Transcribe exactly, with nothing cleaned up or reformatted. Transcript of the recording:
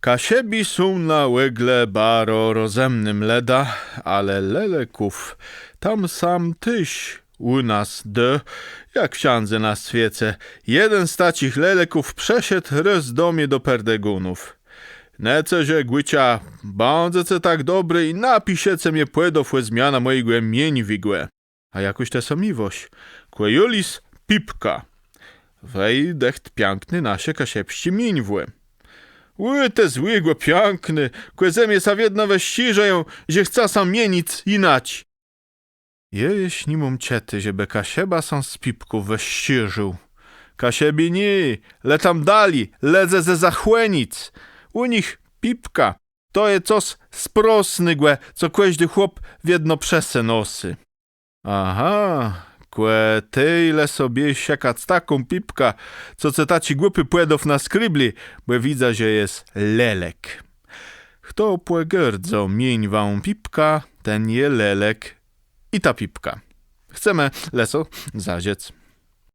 Kaszëbi są na ògle baro rozëmnym lëdã, ale lelëków tam sam téż ù nas dô, jak wszãdze na swiece. Jeden z taczich lelëków przëszedł rôz do mie do Përdëgónów. Nëce, rzekł, Gùcza, bądzëce tak dobri i napiszëce mie pòdôw ò zmianã mòjégò mieniwégò. A jakùż të sã miwôsz? Kò jô lis Pipka. Wej, dëcht piãkné nasze kaszëbsczé mieniwò. Ò, të złégò piãkny, kò ze mie sã wiedno wëszczérzëją, że chcã sã mienic jinaczi. Jô jesz ni móm czëté, żebë Kaszëba sã z Pipków wëszczérził. Kaszëbi nié, le tam dali, lëdze ze Zachòjnic. Ù nich Pipka to je cos sprosnégò, co kòżdi chłop wiedno prze se nosy. Aha, kò të le so biéj szëkac taką Pipkã, co cë taczi głupi pòdôw na skrëbli, bò widzã, że jes lelek. Chto pògôrdzô mieniwã Pipka, ten je lelek. I ta Pipka. Chcemë le so zażëc.